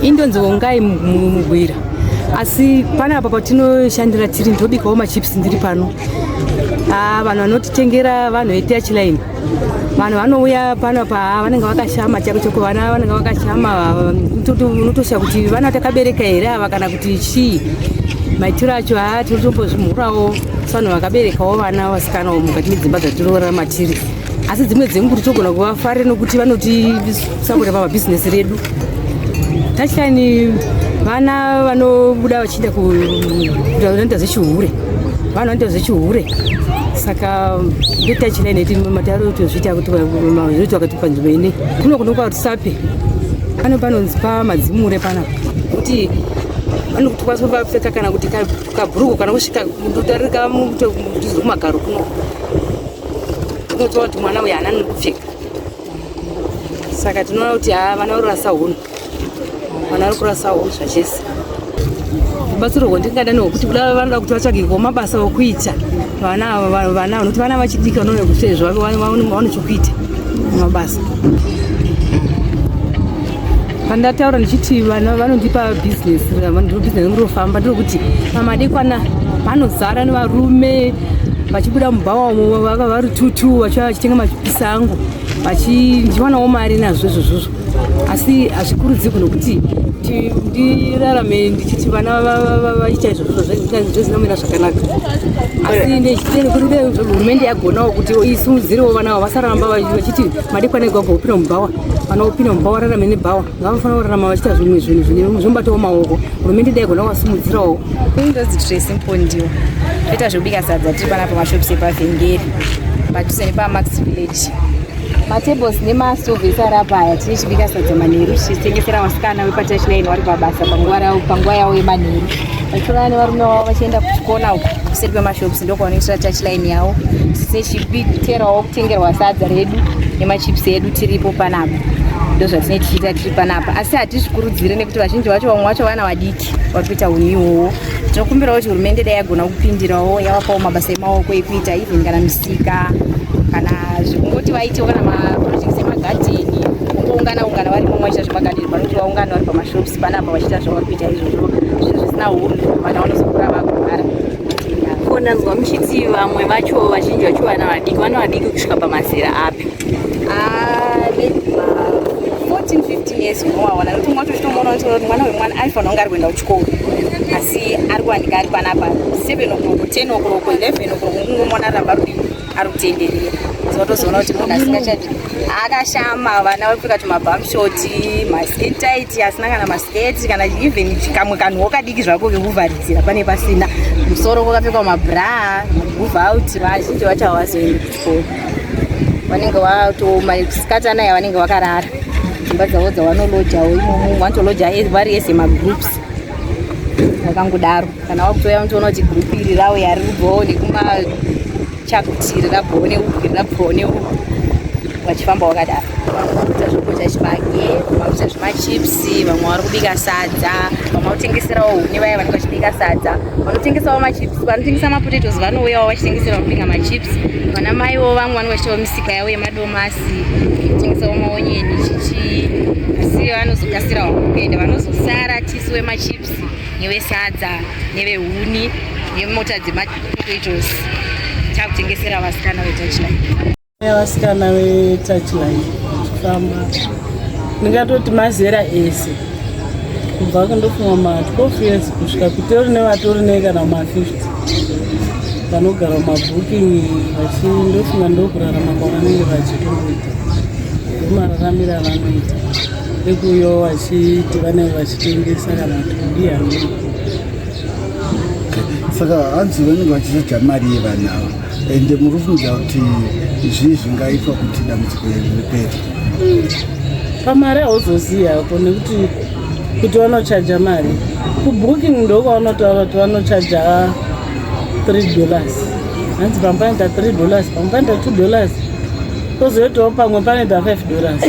Indonzi Vongai Mugwira. Asi panapa patinoshandira tiri ndobikawo machips ndiri pano. Ah, vanhu vanotitengera vanhu vetouchline. Vanhu vanouya panapa vanenge vakashama chako chako, vana vanenge vakashama, unotoshaya kuti vana takabereka here ava kana kuti chii. Maitiro acho haa tinotombozvimhurawo sevanhu vakaberekawo vana vasikanawo mukati medzimba dzatinorarama tiri. Asi dzimwe dzenguva togona kuvafarira nokuti vanotisapota pamabhizinesi redu. Touchline vana vanobuda vachienda kunoita zvechihure, vana vanoita zvechihure, saka ndotouchline iti mataro tozviita kuti zvinoitwa kuti panzvimbo ine kuno kuno kwaRusape pano panonzi paMadzimure panapa kuti vanokutokwanisa kupfeka kana kuti kabhuruku kana kusvika ndotarika kumagaro kuno unotoona kuti mwana uyu haana nekupfeka. Saka tinoona kuti haa vana vari kurasa hunhu, vana vari kurasa hunhu zvachese. Rubatsiro rwandingada nehwekuti kuda vanoda kuti vatsvagirwawo mabasa okuita vana ava, vana nokuti vana vachidiki vanoona kusezvo vaone chokuita mabasa. Pandataura ndichiti vana vanondipa bhizinesi, bhizinesi rinofamba, ndokuti pamadekwana vanozara nevarume vachibuda mubhawa umo vari tutu vachiuya vachitenga machipisi angu, vachiwanawo mari nazvo izvozvozvo. Asi hazvikurudzirwi nokuti ndirarame ndichiti vana vachiita izvozvo zvezvinomira zvakanaka. Asi hurumende yagonawo kuti isimudzirewo vana ava vasaramba vachiti madekwana ega wopinda mubhawa, vana vopinda mubhawa rarame nebhawa, ngavafanira kurarama vachiita zvimwe zvinhu zvinobatawo maoko. Hurumende dai gona kuvasimudzirawo. Ndonzi Tracy Mpondiwa, toita zvekubika sadza tiri panapa mashops epaVhengeri padhuze nepaMax Village. Matables nemastove ese ari apa aya, tine chibika sadza manheru tichitengesera vasikana vepaTouchline vari pabasa panguva yavo yemanheru, vachitorana nevarume vavo vachienda kuchikona uku kuseri kwemashops ndokwavanoitira touchline yavo. Tichibikerawo kutengerwa sadza redu nemachips edu tiripo panapa, ndozvatine tichiita tiri panapa. Asi hatizvikurudzire nekuti vazhinji vacho, vamwe vacho vana vadiki vari kuita unhu ihwohwo. Tinokumbirawo kuti hurumende dai yagona kupindirawo yavapawo mabasa emaoko ekuita, even kana misika kana zvekungoti vaitewo kana maprojects emagadheni, kungoungana ungana varimo vachiita zvemagadheni panoti vaungana vari pamashops panapa vachiita zvavari kuita izvozvo, zvinhu zvisina unhu, vana vanozokura vakurwara. Ko ndanzwa muchiti vamwe vacho, vazhinji vacho vana vadiki, vana vadiki kusvika pamazera api? Ah, maybe 14 15 years unowaona, nekuti mwacho uchitomuona kuti mwana wemwana aifanira kunge ari kuenda kuchikoro, asi ari kuwanika ari panapa 7 o'clock, 10 o'clock, 11 o'clock, ungomuona aramba rudii ari kutenderera. So tozoona kuti munhu asingachadi akashama, vana vapfeka tumabamshoti, maskin tight asina kana masketi kana even kamwe kanhuwo kadiki zvako kekuvharidzira pane pasina musoro, kwakapfekwa mabra maguva out. Vazhinji vacho havazoendi kuchikoro, vanenge vatomasikati anaya vanenge vakarara dzimba dzavo dzavanolojawo imomo, vanotoloja vari ese magroups vakangodaro. Kana wakutoya unotoona kuti group iri rauya riri kubvawo nekumachakutiri, rabvawo neuku, iri rabvawo neuku, vachifamba wakadaro. Vamwe zvekuita chibage, vamwe kuita zvemachips, vamwe vari kubika sadza, vamwe vakutengeserawo huni vaya vanenge vachibika sadza, vanotengesawo machips, vanotengesa mapotatoes vanouyawo vachitengesera kubika machips. Vana maiwo vamwe vanenge vachitawo misika yavo yemadomasi, kutengesawo maonyeni chichi, asi vanozokasirawo kuenda, vanozosara tisu wemachips nevesadza nevehuni nemota dzemapotatoes takutengesera vasikana vetouchline. Vasikana vetouchline vachifamba, ndingatoti mazera ese, kubva kundofunga ma12 years kusvika kutori nevatori ne kana ma50 vanogara mumabooking vachindofunga ndokurarama kwavanenge vachitongoita, ndomararamiro avanoita ekuuyawo vachiti vanenge vachitengesa kana kuti kudii hameno. Saka hanzi vanenge vachichaja mari yevana ava, ende muri kufungira kuti zvii zvingaitwa kuti dambudziko iri ripere? Pamari hauzozivapo nekuti kuti vanochaja mari kubooking, ndokwavanotaura kuti vanochaja $3, hanzi pamwe panoita $3, pamwe panoita $2, kozoitawo pamwe panoita $5,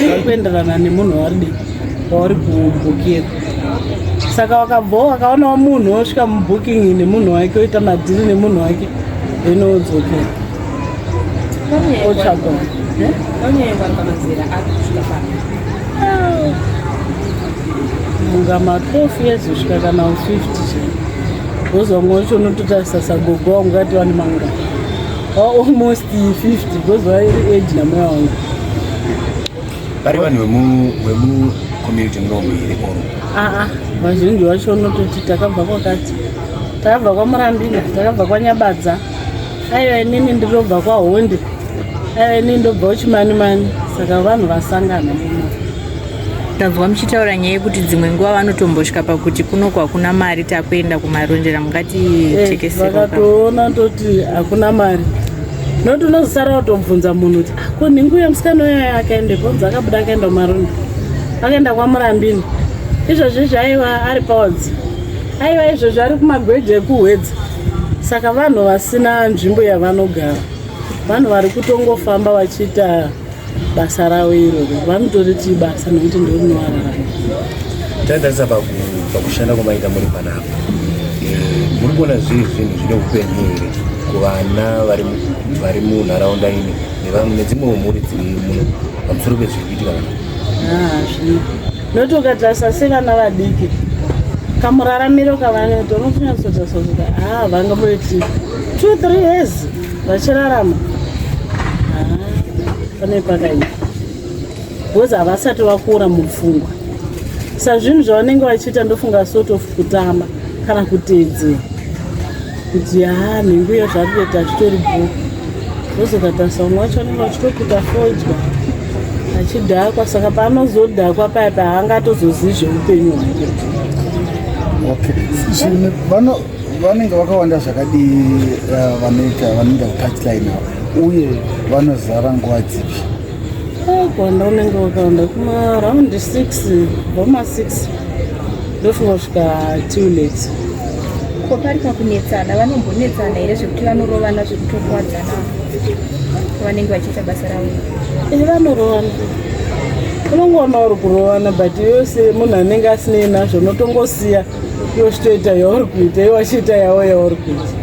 vari kuenderana nemunhu wauri wauri kubhukira. Saka wakabvawo wakaonawo munhu osvika mubooking nemunhu wake, oita madhiri nemunhu wake, then odzokera otsvaga. Vanonyanya pamazera api kusvika papi? Munga ma 12 years kusvika kana 50 chaivo. Because vamwe vacho unototarisa sagogo wangu ngati vane manga almost 50 because vairi age namai vangu. Vari vanhu vemucommunity munomu here oro? Aa, vazhinji vacho unototi takabva kwakati, takabva kwaMurambina, takabva kwaNyabadza, aiwa inini ndinobva kwaHonde, aiwa inini ndobva kuChimanimani. Saka vanhu vasangana muno. Tanzwa muchitaura nyaya yekuti dzimwe nguva vanotombosvika pakuti kunoku hakuna mari, takuenda kuMarondera. Mungatitekesera? Vakatoona toti hakuna mari, nokuti unozosara kutobvunza munhu kuti, "Ah, ko nhingu yemusikana uyo akaendepo?" Onzi akabuda akaenda kuMaronda, akaenda kwaMurambini. Izvozvi zvaiva ari paodzi, aiwa izvozvi ari kumagweje ekuHwedza. Saka vanhu vasina nzvimbo yavanogara, vanhu vari kutongofamba vachiita basa ravo iroro. Vanotoriti basa nekuti ndorinovararama. Tatarisa pakushanda kwamaita muri panapa, muri kuona zviri zvinhu zvine upenyu here kuvana vari munharaunda ino nedzimwewo mhuri dziri muno pamusoro pezviri kuitika vana? Hazvina, nokuti ukatarisa sevana vadiki, kamuraramiro kavanoita, unotonyatsotarisa kuti ha, vangamboiti 2, 3 years vachirarama. Ha, pane pakaipa because havasati vakura mupfungwa. Sazvinhu zvavanenge vachiita, ndofunga sort of kutamba kana kuteedzera kuti ha, nhengo iyo zvari kuita zvitori bhuku. Wozokatarisa umwe wacho anenge achitoputa fodya, achidhakwa. Saka paanozodhakwa paya pahaangatozozii zveupenyu hwake. Okay. Vanenge vakawanda zvakadii vanoenda kuTouchline ava, uye vanozara nguva dzipi? Kuwanda unenge wakawanda kumaraundi 6, kubva ma6 ndofunga kusvika till late. Ko pari pakunetsana, vanombonetsana here zvekuti vanorovana, zvekutokuwadzana vanenge vachiita basa ravo? E, vanorovana. Unongoona uri kurovana, but iwe semunhu anenge asinei nazvo unotongosiya iwe uchitoita yauri kuita, iwe wachiita yavo yauri kuita.